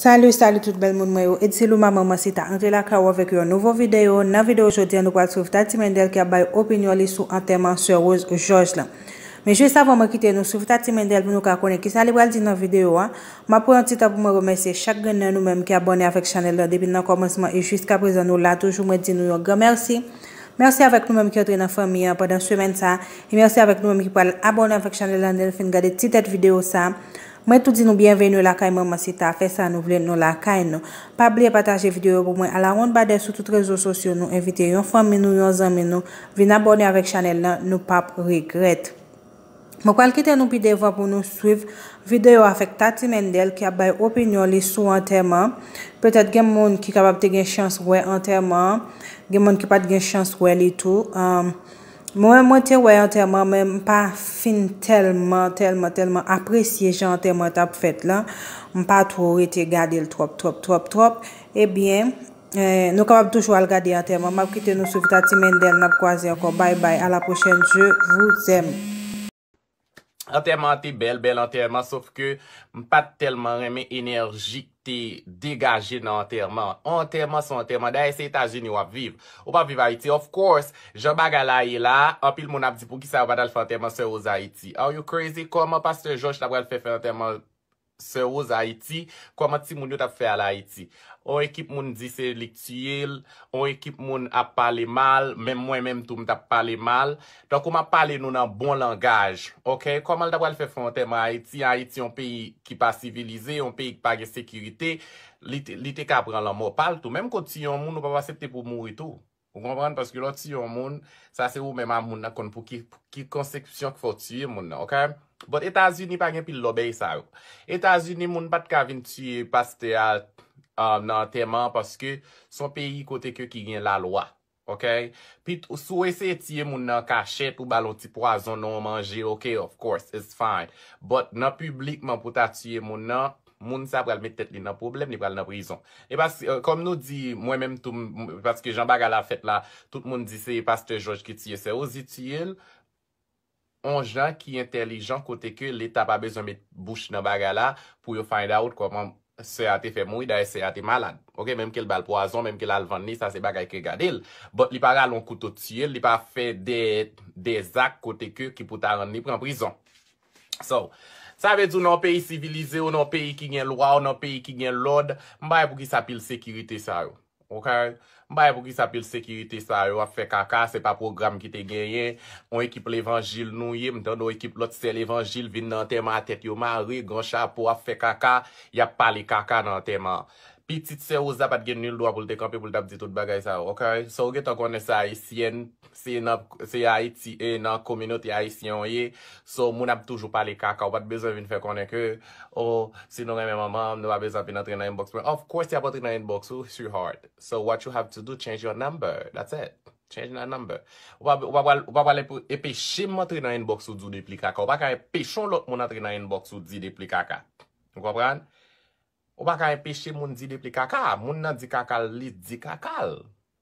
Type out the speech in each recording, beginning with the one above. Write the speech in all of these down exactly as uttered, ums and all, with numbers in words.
Salut, salut tout bèl moun mwen yo. Edsiluma Manmansita antre lakay ou avèk yon nouvo videyo. Nan videyo jodi a, nou pral swiv Tati Mendel ki ap bay opinyon li sou antèman Sè Rose Georges la. Men jis avan mwen kite nou swiv Tati Mendel pou nou ka konnen kisa li pral di nan videyo a, m ap pran yon ti tan pou mwen remèsye chak grenn nan nou menm ki abòne avèk chanèl la depi nan kòmansman e jiska prezan nou la toujou. Mwen di nou yon gran mèsi. Mèsi avèk nou menm ki antre nan fanmi an pandan semèn sa a. E mèsi avèk nou menm ki pral abòne avèk chanèl la lè n fin gade ti tèt videyo sa a. Mwen tou di nou byenveni lakay Manmansita, fè sa nou vle, nou lakay nou. Pa bliye pataje videyo pou mwen, alawonnbadè sou tout rezo sosyo nou, envite yon fanmi nou, yon zanmi nou, vin abòne avèk chanèl la, nou p ap regrèt. Mwen pral kite nou pi devan pou nou swiv videyo avèk Tati Mendel ki ap bay opinyon li sou antèman. Petèt gen moun ki kapab te gen chans wè antèman, gen moun ki pa t gen chans wè li tou. Mwen, mwen te wè antèman, men m pa fin tèlman, tèlman, tèlman apresye jan antèman t ap fèt la. M pa twò rete gade l twòp, twòp, twòp, twòp. Ebyen, eh, nou kapab toujou al gade antèman. M ap kite nou swiv Tati Mendel, n ap kwaze ankò. Bye bye, à la prochaine, je vous aime. Antèman an te bèl, bèl antèman, sof ke m pa t tèlman renmen enèji k te degaje nan antèman an. On antèman se on antèman. Dayè, se Etazini w ap viv. Ou p ap viv Ayiti. Of course, jan bagay la ye la, anpil moun ap di poukisa yo pa t al fè antèman Sè Rose Ayiti. Are you crazy? Kòman Pastè Jòj ta pral fè fè antèman Sè Rose Ayiti? Kòman timoun yo t ap fè al Ayiti? On ekip moun di se li k tiye l, on ekip moun ap pale mal, menm mwen menm tou m t ap pale mal. Tankou m ap pale nou nan bon langaj, oke? Kòman l ta pral fè fè yon antèman Ayiti? Ayiti yon peyi ki pa sivilize, yon peyi ki pa gen sekirite, li te, li te ka pran lanmò pa l tou. Menm ke w tiye yon moun, ou p ap aksepte pou w mouri tou. Ou konprann? Paske lè w tiye yon moun, sa se ou menm a moun nan konn pou ki, ki konsepsyon k fè w tiye moun nan, oke? But Etazini pa gen pil lòbèy sa yo. Etazini, moun pa t ka vin tiye pastè a, uh, nan antèman an paske se yon peyi kote ke ki gen lalwa. Oke? Pit, si w eseye tiye moun nan kachèt, ou ba l yon ti pwazon nan yon manje, oke, of course, it's fine. But nan piblikman pou ta tiye moun nan, moun sa pral met tèt li nan pwoblèm, li pral nan prizon. E pas, kòm nou di, mwen menm tou, m, paske jan bagay la fèt la, tout moun di se Pastè Jòj ki tiye Sè Rose, li tiye l, on jan ki entèlijan kote ke Leta pa bezwen met bouch nan bagay la pou yo find out kòman sè a te fè mouri, dayè sè a te malad. Oke, menm ke l ba l pwazon, menm ke l al vann li, sa se bagay ke gade l. But li pa rale yon kouto tiye l, li pa fè de, de zak kote ke ki pou ta rann li pran prizon. So, sa vle di w nan yon peyi sivilize, ou nan yon peyi ki gen lwa, ou nan yon peyi ki gen lòd, m pa wè poukisa pil sekirite sa yo. Oke? M pa wè poukisa pil sekirite sa yo ap fè kaka, se pa pwogram ki te genyen, yon ekip levanjil nou ye, m tande yon ekip lòt sè levanjil vin nan antèman a tèt yo mare, gran chapo ap fè kaka, y ap pale kaka nan antèman an. Pitit sè Rose la pa t gen nil dwa pou l te kanpe pou l t ap di tout bagay sa yo, oke? So, ou gentan konnen se ayisyèn, se nan, se Ayiti, e nan kominote ayisyen w ye. So, moun ap toujou pale kaka, ou pa t bezwen vin fè konnen ke, oh, si nou renmen manman m, nou pa bezwen vin antre nan inbox mwen. Of course, y ap antre nan inbox ou, sweetheart. So, what you have to do, change your number. That's it. Change your number. Ou pa, ou pa pral, ou pa pral enpe-, enpeche m antre nan inbox ou di w de pli kaka. Ou pa ka enpeche yon lòt moun antre nan inbox ou di de pli kaka. Ou konprann? Ou pa ka enpeche moun di de pli kaka. Moun nan di kaka l, li di kaka l.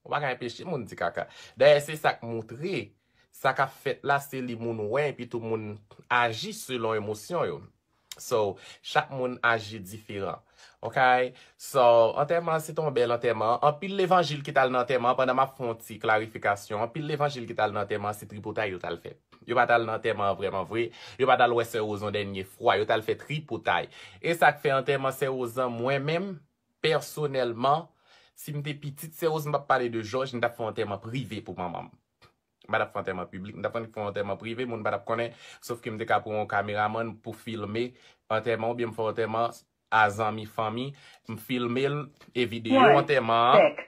Ou pa ka enpeche moun di kaka. Dayè, se sa k moutre. Sa k ap fèt la, se li moun wè, epi tou moun aji selon emosyon yo. So, chak moun aji diferan. Oke? So, antèman an, se te yon bèl antèman. Anpil levanjil ki t al nan antèman an, pandan m ap fè yon ti klarifikasyon, anpil levanjil ki t al nan antèman an, se tripotay yo t al fè. Yo pa t al nan antèman an vrèman vre. Yo pa t al wè sè Rose yon dènye fwa. Yo t al fè tripotay. E sa k fè antèman sè Rose lan, mwen menm, pèsonèlman, si m te pitit sè Rose, m p ap pale de Jòj, m t ap fè yon antèman prive pou manman m. M pa t ap fè antèman piblik, m t ap fè yon antèman prive, moun pa t ap konnen, sof ke m te ka pran yon kameramann pou filme antèman, oubyen m fè yon antèman a zanmi, fanmi, m filme l, e videyo antèman an,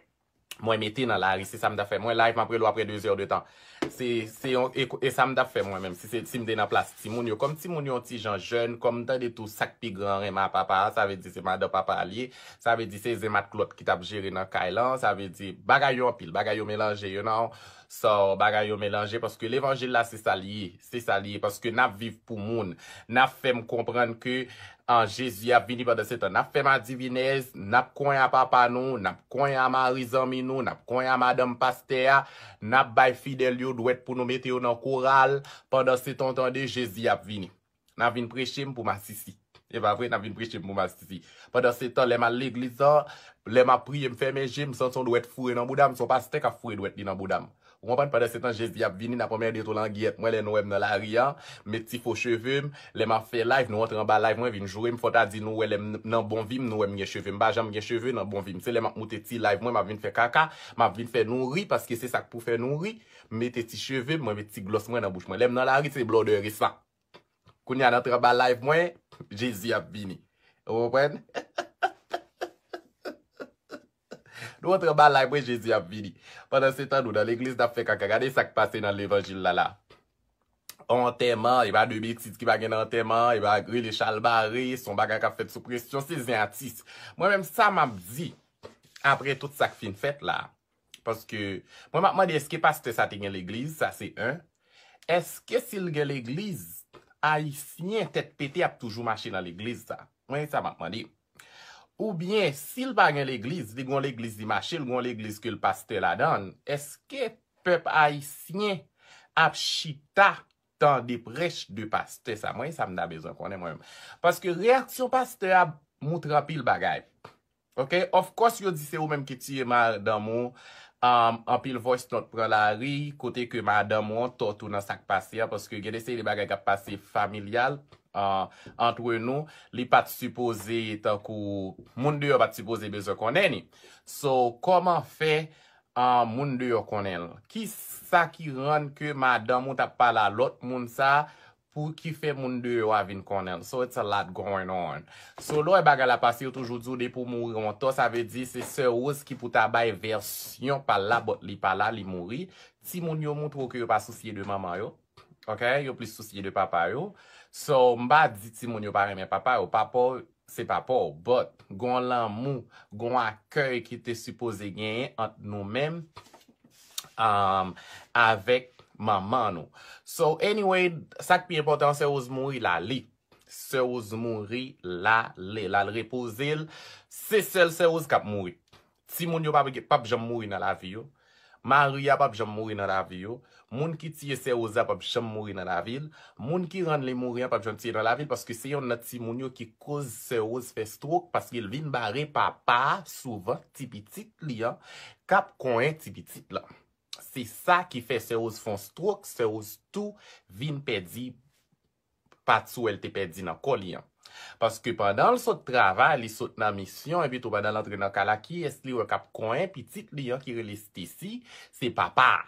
mwen mete nan lari, se sa m t ap fè. Mwen live, m ap rele w apre de zè de tan. Se, se yon, e, e sa m t ap fè mwen menm, si se, si m te nan plas timoun yo. Kòm timoun yo yon ti jan jèn, kòm m tande tou sa k pi gran renmen a papa a, sa vle di se madan papa a l ye, sa vle di se zen matlòt ki t ap jere nan kay lan, sa vle di bagay yo anpil, bagay yo melanje, you know. So, bagay yo melanje, paske levanjil la, se sa l ye, se sa l ye, paske n ap viv pou moun. N ap fè m konprann ke, an, Jezi ap vini, pandan se tan n ap fè madivinèz, n ap konyen a papa nou, n ap konyen a mari zanmi nou, n ap konyen a madanm pastè a, n ap bay fidèl yo dwèt pou nou mete yo nan koral, pandan se tan w tande Jezi ap vini. N ap vin preche m pou masisi. Se pa vre, n ap vin preche m pou masisi. Pandan se tan, lè m al legliz la, lè m ap priye, m fèmen je, m santi yon dwèt foure nan bouda m, se yon pastè k ap foure dwèt li nan bouda m. Ou konprann? Pandan se tan, Jezi ap vini, n ap anmède tou langyèt mwen lè nou wè m nan lari a, m met ti fo cheve m, lè m ap fè live, nou antre anba live mwen, vin joure m, fò ta di nou wè lè m nan bon vi m, nou wè m gen cheve, m pa janm gen cheve nan bon vi m. Se lè m ap moute ti live mwen, m ap vin fè kaka, m ap vin fè nou ri, paske se sa k pou fè nou ri, m mete ti cheve m, mwen met ti glòs mwen nan bouch mwen. Lè m nan lari, se blòdè resa. Kounye a n antre anba live mwen, Jezi ap vini. Ou konprann? Nou antre anba live mwen, Jezi ap vini. Pandan se tan, nou nan legliz, n ap fè kaka. Gade sa k pase nan levanjil la la. Antèman, e pa de betiz ki pa gen nan antèman, e pa rele chalbare, se yon bagay k ap fèt sou presyon, se zen atis. Mwen menm, sa m ap di, apre tout sa k fin fèt la, paske mwen m ap mande, èske pastè sa te gen legliz? Sa se en. Èske si l gen legliz, Ayisyen tèt pete ap toujou mache nan legliz sa? Mwen, sa m ap mande. Oubyen, si l pa gen legliz, li gen yon legliz li mache, l gen yon legliz ke l pastè ladan l, èske pèp ayisyen ap chita tande prèch de pastè sa? Mwen, sa m ta bezwen konnen mwen menm. Paske reyaksyon pastè a moutre anpil bagay. Ok, of course, yo di se ou menm ki tiye madanm ou. Um, anpil voice note pran lari, kote ke madanm ou an tò tou nan sa k pase a, paske gen de seri de bagay k ap pase familyal, uh, antre nou, li pa t sipoze, tankou moun deyò pa t sipoze bezwen konnen ni. So, kòman fè, uh, moun deyò konnen l? Ki sa ki rann ke madanm ou t ap pale a lòt moun sa, pou ki fè moun deyò a vin konnen l? So it's a lot going on. So lè w wè bagay la pase, yo toujou di w depi w mouri w antò, sa vle di se sè Rose ki pou ta bay vèsyon pa l la, but li pa la, li mouri. Timoun yo moutre w ke yo pa sousye de manman yo. Ok? Yo plis sousye de papa yo. So, m pa di timoun yo pa renmen papa yo. Papa w, se papa w. But, gon lanmou, gon akèy ki te sipoze genyen ant nou menm, um, avèk manman nou. So, anyway, sa k pi enpòtan, sè Rose mouri, l ale. Sè Rose mouri, l ale. L al repoze l. Se sèl sè Rose k ap mouri. Timoun yo p ap, p ap janm mouri nan lavi yo. Mari a p ap janm mouri nan lavi yo. Moun ki tiye sè Rose a p ap janm mouri nan lavi l. Moun ki rann li mouri an p ap janm tiye nan lavi l, paske se yonn nan timoun yo ki koz sè Rose fè stroke, paske l vin bare papa a sou vant ti pitit li an, k ap konyen ti pitit lan. Se sa ki fè sè Rose fè yon stroke, sè Rose tou vin pèdi pati wè l te pèdi nan kò li an. Paske pandan l sot travay, li sot nan misyon, epi tou pandan l antre nan kay la, kiyès li wè k ap konyen pitit li an ki rele Stacy? Se papa a.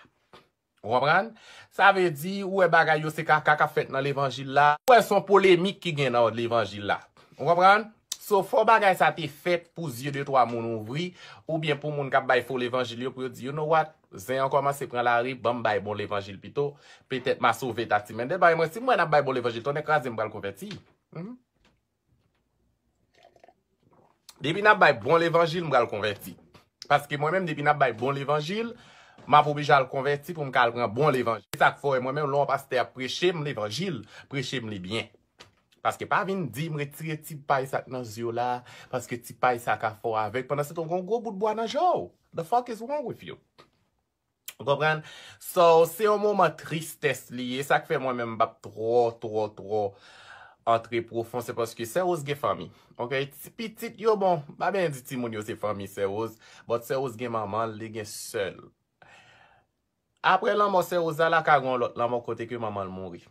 Ou konprann? Sa vle di, ou wè bagay yo se kaka k ap fèt nan levanjil la. Ou wè se yon polemik ki gen nan levanjil la. Ou konprann? So, fò bagay sa te fèt pou zye de twa moun ouvri, oubyen pou moun k ap bay fo levanjil yo, pou yo di, you know what? Zen an kòmanse pran lari, ban m bay bon levanjil pito. Petèt m a sove Tati Mendel. Bay mwen, si m wè n ap bay bon levanjil, tonnè kraze m pral konvèti. Mhm. Depi n ap bay bon levanjil, m pral konvèti. Paske mwen menm, depi n ap bay bon levanjil, m ap oblije al konvèti pou m ka al pran bon levanjil. Se sa k fè w wè mwen menm, lè yon pastè ap preche m levanjil, preche m li byen. Paske pa vin di m retire ti pay sa k nan zye w la, paske ti pay sa ka fè w avèg. Pandan se tan, w gen yon gwo bout bwa nan je w. The fuck is wrong with you? Ou konprann? So, se yon moman tristès li ye. Sa k fè mwen menm m p ap twò, twò, twò antre pwofon, se paske sè Rose gen fanmi. Ok? Ti pitit yo, bon, m pa byen di timoun yo se fanmi sè Rose, but sè Rose gen manman l, li gen sè l. Apre lanmò sè Rose la, ka gen yon lòt lanmò kote ke manman l mouri.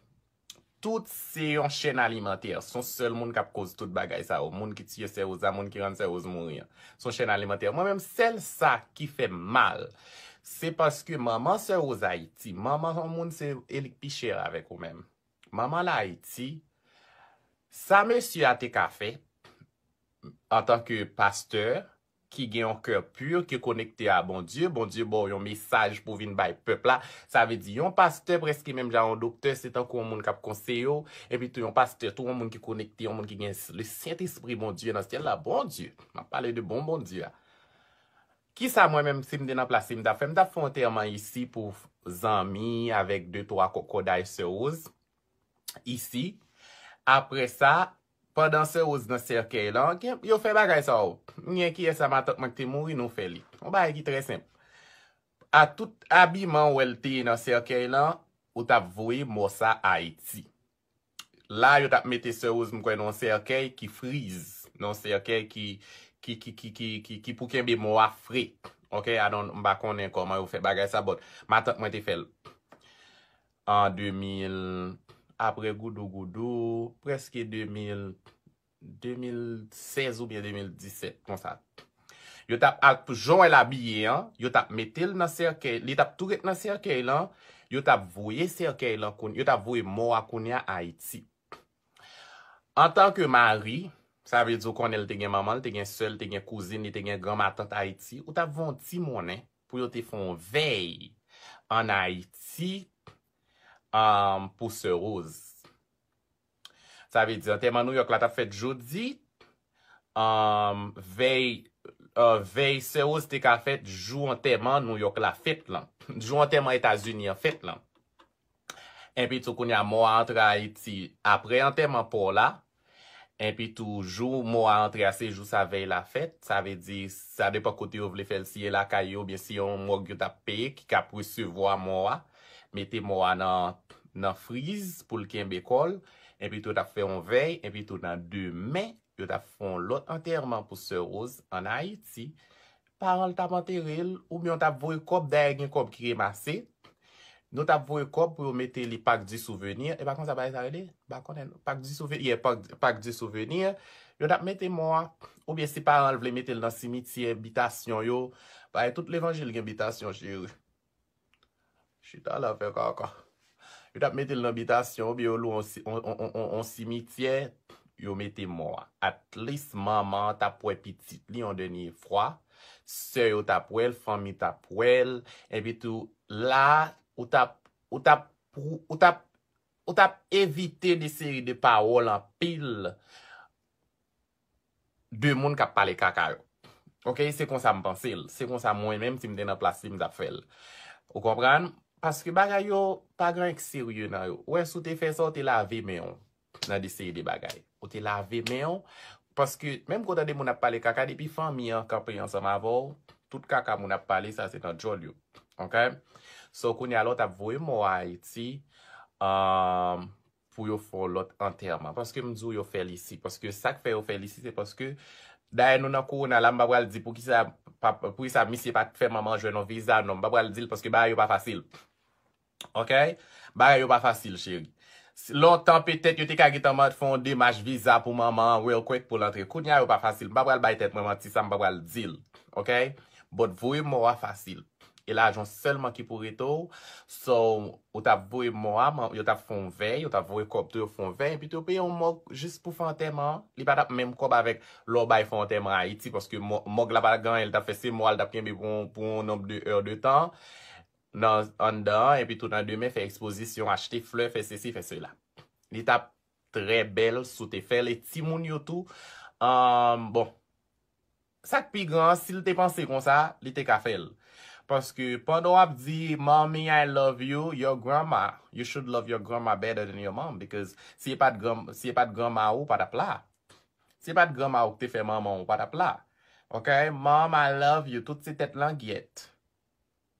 Tout se yon chèn alimantè. Se yon sèl moun k ap koz tout bagay sa yo. Moun ki tiye sè Rose la, moun ki rann sè Rose mouri an. Se yon chèn alimantè. Mwen menm, sèl sa ki fè m mal, se paske manman sè Rose Ayiti, manman yon moun se e li k pi chè avèk ou menm. Manman l Ayiti, sa mesye a te ka fè, antanke pastè ki gen yon kè pi, ki konekte a Bondye, Bondye ba w yon mesaj pou vin bay pèp la. Sa vle di, yon pastè prèske menm jan yon doktè, se tankou yon moun k ap konseye w, epi tou yon pastè, tou yon moun ki konekte, yon moun ki gen le Sentespri Bondye nan syèl la, Bondye. M ap pale de bon Bondye a. Kisa mwen menm, si m te nan plas li, m t ap fè? M t ap fè yon antèman isi pou zanmi avèk de twa kòkòday sè Rose isi. Apre sa, pandan sè Rose nan sèkèy lan, gen, yo fè bagay sa yo. M gen kiyès sa, matant mwen ki te mouri, nou fè li. Yon bagay ki trè senp. A tout abiman w wè l te ye nan sèkèy lan, ou t ap voye mò sa Ayiti. la, yo t ap mete Sè Rose, m kwè, nan yon sèkèy ki friz, nan yon sèkèy ki, ki, ki, ki, ki, ki, ki pou kenbe mò a fre. Ok, I don't, m pa konnen kòman yo fè bagay sa, but matant mwen te fè l an de mil, apre Goudou Goudou, prèske de mil, de mil sèz oubyen de mil disèt, konsa. Yo t ap, ak jan w wè l abiye an, yo t ap mete l nan sèkèy, li t ap tou ret nan sèkèy lan, yo t ap voye sèkèy lan, koun- yo t ap voye mò a kounye a Ayiti. Antanke mari, sa vle di w konnen l te gen manman, l te gen sè, l te gen kouzin, li te gen granmatant Ayiti, ou t ap voye yon ti monnen pou yo te fè yon vèy ann Ayiti, um, pou Sè Rose. Sa vle di, antèman Nouyòk la t ap fèt jodi, um, vèy, uh, vèy Sè Rose te ka fèt jou antèman Nouyòk la fèt lan. Jou antèman Etazini an fèt lan. Enpi tou, kounye a, mò a antre Ayiti apre antèman pa w la. Enpi tou, jou mò a antre a, se jou sa vèy la fèt. Sa vle di, sa depann kote yo vle fè l, si e lakay yo, oubyen si yon mòg yo t ap peye, ki k ap resevwa mò a, mete mò a nan, nan friz pou l kenbe kò l. Enpi tou, yo t ap fè yon vèy. Enpi tou, nan demen, yo t ap fè yon lòt antèman pou Sè Rose ann Ayiti. Paran l t ap antere l, oubyen yo t ap voye kòb, dayè gen kòb ki remase. Nou t ap voye kòb pou yo mete li Parc du Souvenir. E pa konsa bagay sa rele? M pa konnen. Parc du Souvenir, yeah, Parc, Parc du Souvenir. Yo t ap mete mò a, oubyen si paran l vle mete l nan simityè, bitasyon yo. Bagay, tout levanjil gen bitasyon, cheri. Chita la fè kaka. Yo t ap mete l nan bitasyon, oubyen yo lwe yon si- on, on, on, on, on simityè, yo mete mò a. At least manman an t ap wè pitit li yon dènye fwa, sè yo t ap wè l, fanmi t ap wè l, enpi tou, la, ou t ap, ou t ap, ou t ap, ou t ap evite de seri de pawòl anpil de moun k ap pale kaka yo. Ok, se konsa m panse l. Se konsa mwen menm, si m te nan plas li, m t ap fè l. Ou konprann? Paske bagay yo, pa gen anyen k serye nan yo. Ou wè, si w te fè sa, ou te lave men w nan de seri de bagay. Ou te lave men w, paske menm kote de moun ap pale kaka, depi fanmi an kanpe ansanm avè w, tout kaka moun ap pale, sa se nan djòl yo. Ok? So, kounye a la, w t ap voye mò a Ayiti, um, pou yo fè yon lòt antèman. Paske m di w yo fè l isi. Paske sa k fè yo fè l isi, se paske, dayè nou nan kowona la, m pa pral di poukisa, pa, poukisa misye pa t fè manman an jwenn yon viza, non, m pa pral di l paske bagay yo pa fasil. Ok? Bagay yo pa fasil, cheri. Lontan, petèt, yo te ka gentan fè yon demach viza pou manman an, real quick, pou l antre. Kounye a, yo pa fasil. M pa pral bay tèt mwen manti, sa m pa pral di l. Ok? But voye mò a fasil. E lajan sèlman ki pou rete w. So, ou t ap voye mò a, man- yo t ap fè yon vèy, yo t ap voye kòb tou, yo fè yon vèy, epi tou yo peye yon mòg jis pou fè antèman an. Li pa t ap menm kòb avèk lè w bay fè antèman Ayiti, paske mò- mòg la pa t gen anyen, li t ap fè se mò a, li t ap kenbe pou, yon- pou yon nonb de è de tan. Nan anndan an, epi tou nan demen, fè ekspozisyon, achte flè, fè sesi, fè sela. Li t ap trè bèl si w te fè l, e timoun yo tou, um, bon, sa k pi gran an, si l te panse konsa, li te ka fè l. Paske pandan w ap di, "Mommy, I love you," your grandma, you should love your grandma better than your mom, because si e pa t gran, si e pa t granma ou, ou pa t ap la. Si e pa t granma ou ki te fè manman ou, ou pa t ap la. Ok? "Mom, I love you," tout se tèt langyèt.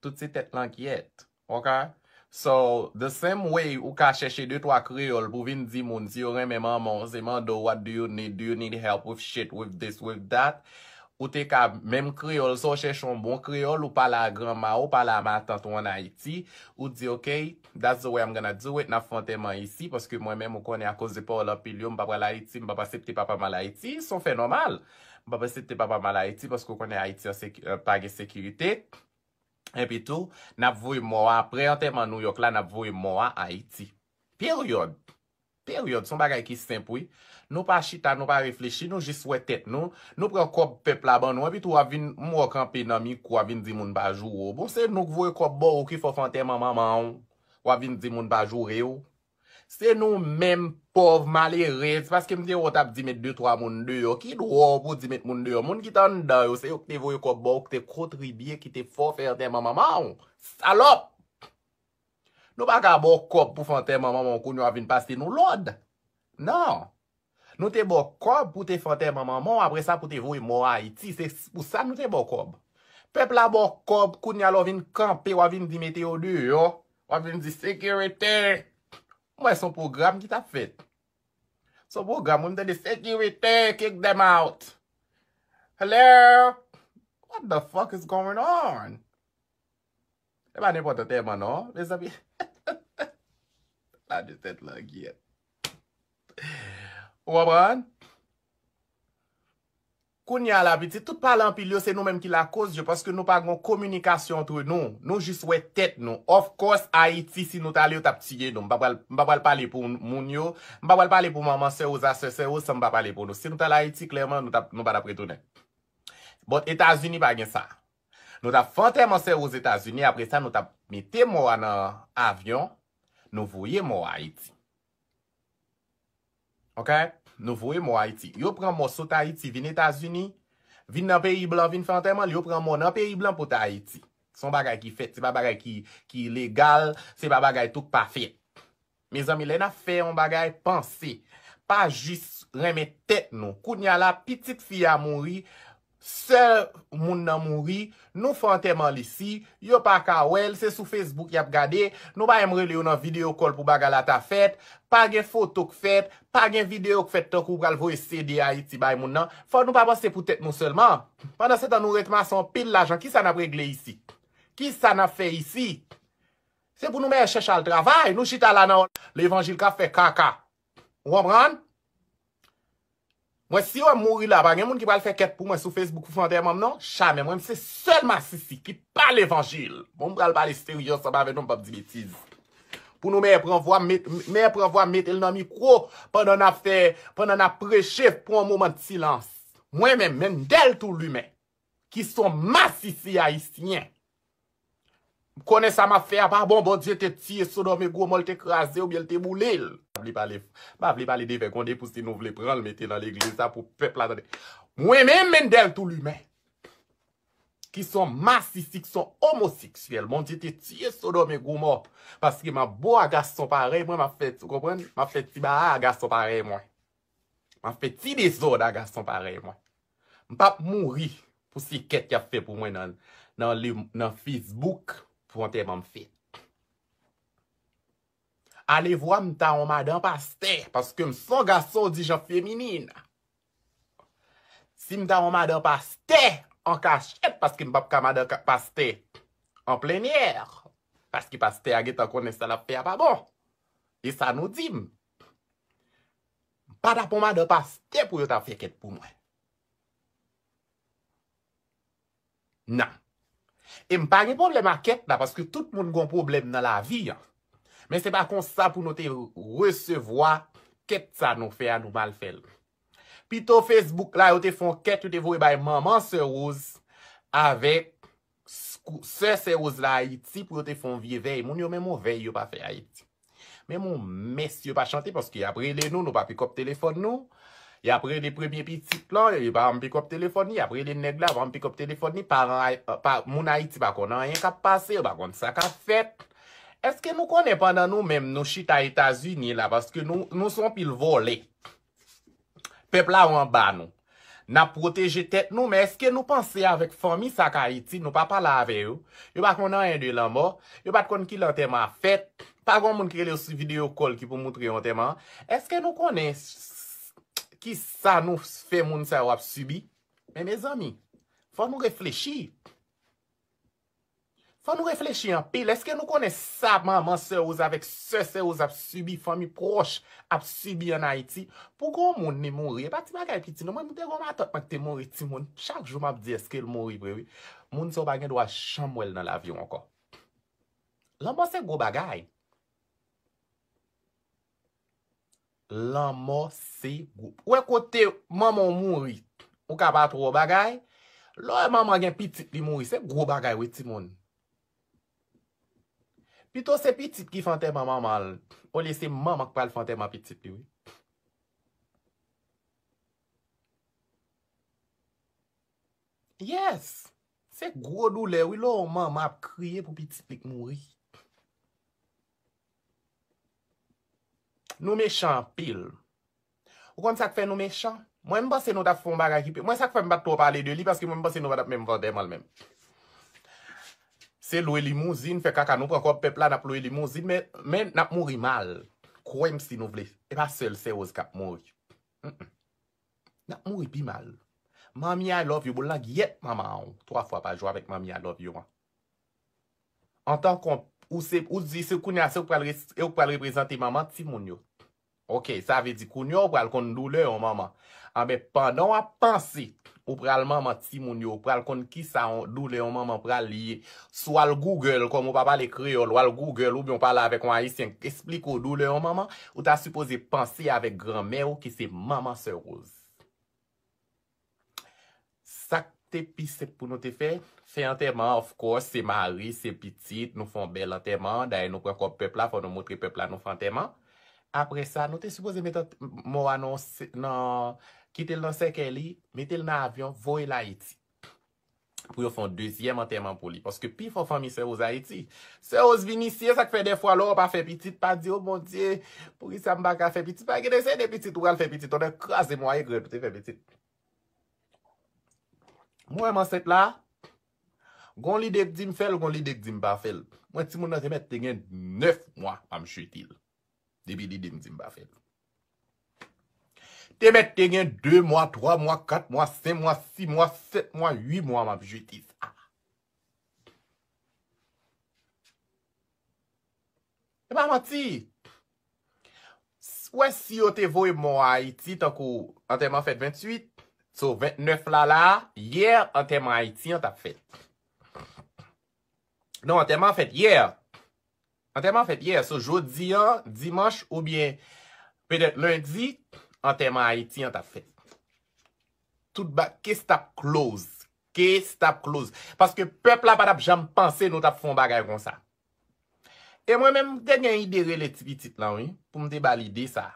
Tout se tèt langyèt. Ok? So, the same way ou ka chèche de twa kreyòl pou vin di moun si yo renmen manman w, se mande w, "What do you need? Do you need help with shit, with this, with that?" Ou te ka, menm kreyòl, sa w chèche yon bon kreyòl, ou pale a granma ou, pale a matant ou ann Ayiti, ou di, "Ok, that's the way I'm gonna do it, n ap fè antèman isi, paske mwen menm, ou konnen, akoz de pawòl anpil yo, m pa pral Ayiti, m p ap aksepte papa m al Ayiti," se yon fè nòmal. M p ap aksepte papa m al Ayiti, paske ou konnen Ayiti an seki- pa gen sekirite. Epi tou, n ap voye mò a, apre antèman Nouyòk la, n ap voye mò a Ayiti. Peryòd. Peryòd. Se yon bagay ki senp, wi. Nou pa chita, nou pa reflechi, nou jis wè tèt nou. Nou pran kòb pèp la ban nou, epi tou w ap vin, m wè w kanpe nan mikwo, w ap vin di moun pa joure w. Bon, se nou k voye kòb ba w ki fè w fè antèman manman w. W ap vin di moun pa joure w. Se nou menm pòv malerèz, paske m te wè w t ap di met de twa moun deyò. Ki dwa w pou di met moun deyò? Moun ki t anndan yo, se yo ki te voye kòb ba w, ki te kontribye, ki te fè w fè antèman manman w. Salòp! Nou pa ka ba w kòb pou fè antèman manman w, kounye a w ap vin pase nou lòd. Non. Nou te ba w kòb pou te fè antèman manman w, apre sa pou te voye mò a Ayiti. Se pou sa nou te ba w kòb. Pèp la ba w kòb, kounye a lè w vin kanpe, w ap vin di mete yo deyò. W ap vin di sekirite. M wè se yon pwogram ki t ap fèt. Son pwogram, mwen m tande sekirite, kick them out. Hello? What the fuck is going on? E pa nenpòt antèman non, mezanmi. La de tèt langyèt. Ou konprann? Kounye a la, pitit, tout pale anpil yo, se nou menm ki lakoz yo, paske nou pa gen kominikasyon antre nou. Nou jis wè tèt nou. Of course, Ayiti, si nou t ale, yo t ap tiye nou. M pa pral, m pa pral pale pou moun yo. M pa pral pale pou manman sè Roz a sè sè Roz, san m pa pale pou nou. Si nou t al Ayiti, klèman, nou t ap, nou pa t ap retounen. But Etazini pa gen sa. Nou t ap fè antèman sè Roz Etazini, apre sa, nou t ap mete mò a nan avyon, nou voye mò a Ayiti. Ok? Nou voye mò Ayiti. Yo pran mò sot Ayiti, vin Etazini, vin nan peyi blan, vin fè antèman l, yo pran mò nan peyi blan pote Ayiti. Se yon bagay ki fèt, se pa bagay ki, ki legal, se pa bagay tou k pa fèt. Mezanmi, lè n ap fè yon bagay, panse. Pa jis renmen tèt nou. Kounye a la, pitit fi a mouri, sè moun nan mouri, nou fè antèman l isi, yo pa ka wè l, se sou Facebook y ap gade, nou pa menm rele yo nan video call pou bagay la ta fèt, pa gen foto k fèt, pa gen videyo k fèt tankou w pral voye C D Ayiti bay moun nan. Fò nou pa panse pou tèt nou sèlman. Pandansetan nou ret mase anpil lajan, kisa n ap regle isi? Kisa n ap fè isi? Se pou nou mèt chèche al travay, nou chita la nan levanjil k ap fè kaka. Ou konprann? Mwen, si yo mouri la, pa gen moun ki pral fè kèt pou mwen sou Facebook pou fè antèman m non. Jamè, mwen, se sèl masisi ki pa levanjil. Bon, m pral pale serye ansanm avè nou, m p ap di betiz. Pou nou mèt pran vwa, met, mèt pran vwa, mete l nan mikwo pandan n ap fè, pandan n ap preche, pran yon moman de silans. Mwen menm, Mendel Toulimen, ki se yon masisi ayisyen. M konnen sa m ap fè a pa bon, Bondye te tiye Sodòm e Gomò, l te kraze oubyen l te boule l. M pa vle pale, m pa vle pale de vè konde pou si nou vle pran l mete nan legliz la pou pèp la tande. Mwen menm, Mendel Toulimen, ki se yon masisi, ki se yon omoseksyèl, Bondye te tiye Sodòm e Gomò, paske m ap bo a gason parèy mwen, m ap fè, ou konprann? M ap fè ti baa a gason parèy mwen. M ap fè ti dezòd a gason parèy mwen. M p ap mouri pou se kèt y ap fè pou mwen nan, nan, nan Facebook pou antèman m fèt. Alevwa m ta yon madan pastè, paske m se yon gason dijan feminin. Si m ta yon madan pastè an kachèt, paske m p ap ka madan ka-, pastè an plennyè, paske pastè a gentan konnen sa l ap fè a pa bon. E sa nou di m. M pa t ap yon madan pastè pou yo ta fè kèt pou mwen. Non. E m pa gen pwoblèm ak kèt la, paske tout moun gon pwoblèm nan lavi an. Men se pa konsa pou nou te resevwa kèt sa nou fè a, nou mal fè l. Pito Facebook la, yo te fè yon kèt, yo te voye bay manman sè Rose avèk sè sè Rose la Ayiti pou yo te fè yon vye vèy. Moun yo menm yon vèy yo pa fè Ayiti. Menm yon mès yo pa chante paske y ap rele nou, nou pa pikòp telefòn nou. Y ap rele premye pitit lan, yo pa janm pikòp telefòn li, y ap rele nèg la, pa janm pikòp telefòn li, paran Ay-, pa, moun Ayiti pa konn anyen k ap pase, yo pa konn sa k ap fèt. Èske nou konnen pandan nou menm nou chita Etazini la, paske nou, nou se yon pil vòlè. Pèp la ou anba nou. N ap pwoteje tèt nou, men èske nou panse avèk fanmi sa k Ayiti, nou pa pale avè yo? Yo pa konn anyen de lanmò, yo pa t konn ki lè antèman ap fèt, pa gen yon moun ki rele yo sou videyo call ki pou moutre yo antèman an. Èske nou konnen s-, s-, ki sa nou fè moun sa yo ap sibi? Men mezanmi, fò nou reflechi. Fò nou reflechi anpil. Èske nou konnen sa manman sè Rose avèk sè sè Rose ap sibi, fanmi pwòch ap sibi ann Ayiti? Pou gon moun li mouri, e pa ti bagay piti non. Mwen, mwen te gon matant mwen ki te mouri timoun. Chak jou m ap di, èske l mouri vre, wi. Moun sa yo pa gen dwa janm wè l nan lavi w ankò. Lanmò se gwo bagay. Lanmò se gwo. Ou wè kote manman w mouri, ou ka pa twò bagay. Lè w wè manman gen pitit li mouri, se gwo bagay wi timoun. Pito se pitit ki fè antèman manman l, olye se manman k pral fè antèman pitit li wi. Yes! Se gwo doulè wi lè w wè yon manman ap kriye pou pitit li k mouri. Nou mechan anpil. Ou konn sa k fè nou mechan? Mwen, m panse nou t ap fè yon bagay ki pi, mwen, sa k fè m pa t twò pale de li, paske mwen, m panse nou pa t ap menm fè antèman l menm. Se lwe limouzin, fè kaka, nou pran kòb pèp la, n ap lwe limouzin, men, men n ap mouri mal. Kwè m si nou vle. E pa sèl sè Rose k ap mouri. N ap mouri pi mal. Manmi I love you, boul nan gyèt manman w. Twa fwa pa jou avèk manmi I love you an. Antan kon, ou se, ou di se kounye a se ou pral res- e ou pral reprezante manman timoun yo. Ok, sa vle di kounye a ou pral konn doulè yon manman. Anben, pandan w ap panse ou pral manman timoun yo, ou pral konn kisa yon doulè yon manman pral ye. Si w al Google, kòm ou pa pale kreyòl, w al Google oubyen w pale avèk yon ayisyen k esplike w doulè yon manman, ou ta sipoze panse avèk granmè w ki se manman sè Rose. Sa k te pi senp pou nou te fè, fè antèman, of course, se mari, se pitit, nou fè yon bèl antèman, dayè nou pran kòb pèp la, fò nou montre pèp la nou fè antèman. Apre sa, nou te sipoze met ant- mò a nan, nan kite l nan sèkèy li, mete l nan avyon, voye l Ayiti. Pou yo fè yon dezyèm antèman pou li. Paske pi fò fanmi sè Rose Ayiti. Sè Rose vin isi, e sa k fè dèfwa lè w pa fè pitit, pa di, o Bondye, poukisa m pa ka fè pitit? Pa gen de se de pitit ou pral fè pitit, ou nan kraze mwaye grèt ou te fè pitit. Mwen menm ansent la, gon lide k di m fè l, gon lide k di m pa fè l. Mwen timoun nan te mèt te gen nèf mwa pa m chete l. Depi lide m di m pa fè l. Te mèt te gen de mwa, twa mwa, kat mwa, senk mwa, sis mwa, sèt mwa, uit mwa m ap jete sa. E pa manti. Ou wè si yo te voye mò a Ayiti, tankou antèman fèt venntuit, so ventnèf la la, yè antèman Ayiti an t ap fèt. Non, antèman fèt yè. Antèman fèt yè. So jodi an, dimanch oubyen petèt lendi, antèman Ayiti an t ap fèt. Tout ba, case t ap close. Case t ap close. Paske pèp la pa t ap janm panse nou t ap fè yon bagay konsa. E mwen menm, m te gen ide rele ti pitit lan, wi, pou m te ba l ide sa.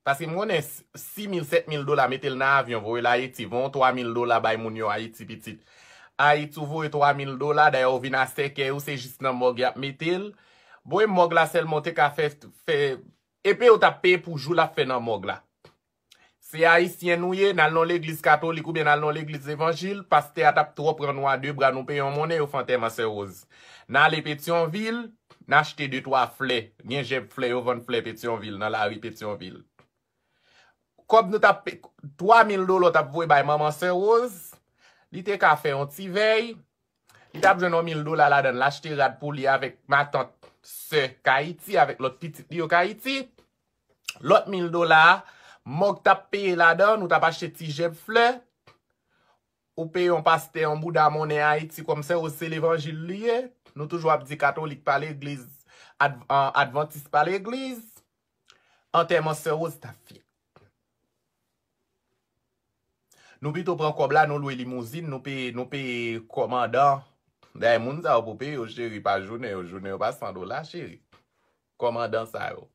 Paske m konnen s- sis mil, sèt mil dola, mete l nan avyon, voye l Ayiti, voye yon twa mil dola bay moun yo Ayiti pitit. Ayiti, ou voye twa mil dola, dayè ou vin a sèkèy ou, se jis nan mòg y ap mete l. Bon, e mòg la sèlman ou te ka fè, fè, epi ou t ap peye pou jou l ap fè nan mòg la. Se ayisyen nou ye, n al nan legliz katolik oubyen n al nan legliz levanjil, pastè a t ap twò pran nou a de bra, nou peye yon monnen, yo fè antèman sè Rose. N ale Petyonvil, n achte de twa flè. Gen jèb flè, yo vann flè Petyonvil, nan lari Petyonvil. Kòb nou t ap pe, twa mil dola w t ap voye bay manman sè Rose, li te ka fè yon ti vèy, li t ap jwenn yon mil dola ladan l, l achte rad pou li avèk matant sè k Ayiti, avèk lòt pitit li yo k Ayiti. Lòt mil dola a, mòg t ap peye ladan, nou t ap achte ti jèb flè. Ou peye yon pastè, yon bouda monnen Ayiti kòm sè Rose se levanjil li ye. Nou toujou ap di katolik pa legliz, adv- an- advantis pa legliz. Antèman sè Rose t ap fèt. Nou pito pran kòb la, nou lwe limouzin, nou peye, nou peye kòmandan. Dayè, moun sa yo pou peye yo, cheri, pa jounen yo. Jounen yo pa san dola, cheri. Kòmandan sa yo.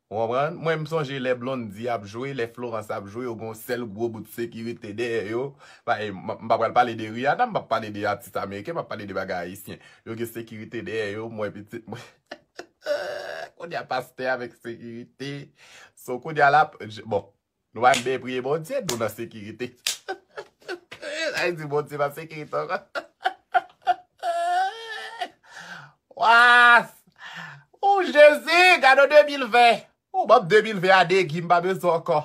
Ou konprann? Mwen, m sonje lè Blondy ap jwe, lè Florence ap jwe, yo gen yon sèl gwo bout sekirite dèyè yo. Pa, e, m m pa pral pale de Rihanna, m p ap pale de atis ameriken, m ap pale de bagay ayisyen. Yo gen sekirite dèyè yo, m wè pitit mwen. Kounye a pastè avèk sekirite. So, kounye a la, j- bon, nou pa menm bezwen priye Bondye, nou nan sekirite. Sa vle di Bondye pa sekirite ankò. Wa! O Jezi, gade de mil ven. O, ban m de mil ven a degi, m pa bezwen ankò.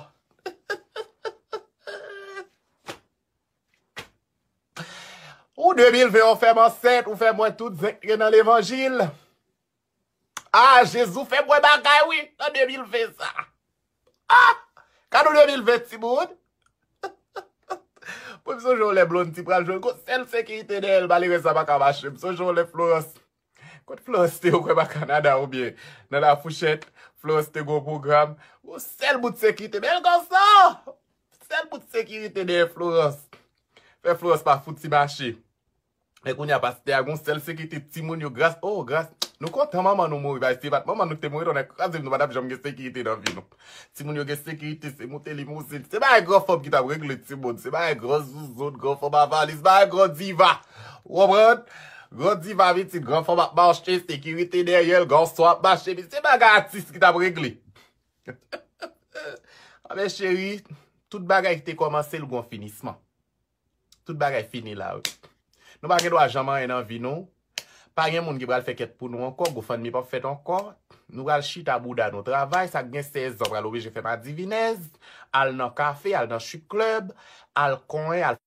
O, de mil ven, ou fè m ansent, ou fè m wè tout zen k gen nan levanjil. A, Jezi, ou fè m wè bagay, wi, nan de mil ven sa. A! Gade de mil ven, timoun. Mwen, m sonje yon lè Blondy pral jwe, gon sèl sekirite dèyè l, malerèz la pa ka mache. M sonje yon lè Florence. Kot Florence te, ou kwè pa Kanada oubyen nan La Fourchette, Florence te gon pwogram. Yon sèl bout sekirite, bèl gason! Sèl bout sekirite dèyè Florence. Fè Florence pa fouti mache. Men kounye a, pastè a gon sèl sekirite, timoun yo gras, oh, gras. Nou kontan manman nou mouri, paske si se pa t manman nou ki te mouri, tonnè kraze m, nou pa t ap janm gen sekirite nan vi nou. Timoun yo gen sekirite, se moute limouzin. Se bagay gran fanm ki t ap regle timoun. Se bagay gran zouzoun, gran fanm a valiz, bagay gran diva. Ou konprann? Gran diva pitit, gran fanm ap mache, sekirite dèyè l, gason ap mache. Se bagay atis ki t ap regle. Anben, cheri, tout bagay ki te kòmanse, l gon finisman. Tout bagay fini la, wi. Nou pa gen dwa janm anyen nan vi nou. Pa gen moun ki pral fè kèt pou nou ankò, GoFundMe p ap fèt ankò. Nou pral chita bouda nou travay, sa k gen sèz zan pral oblije fè madivinèz, al nan kafe, al nan strip club, al konyen, al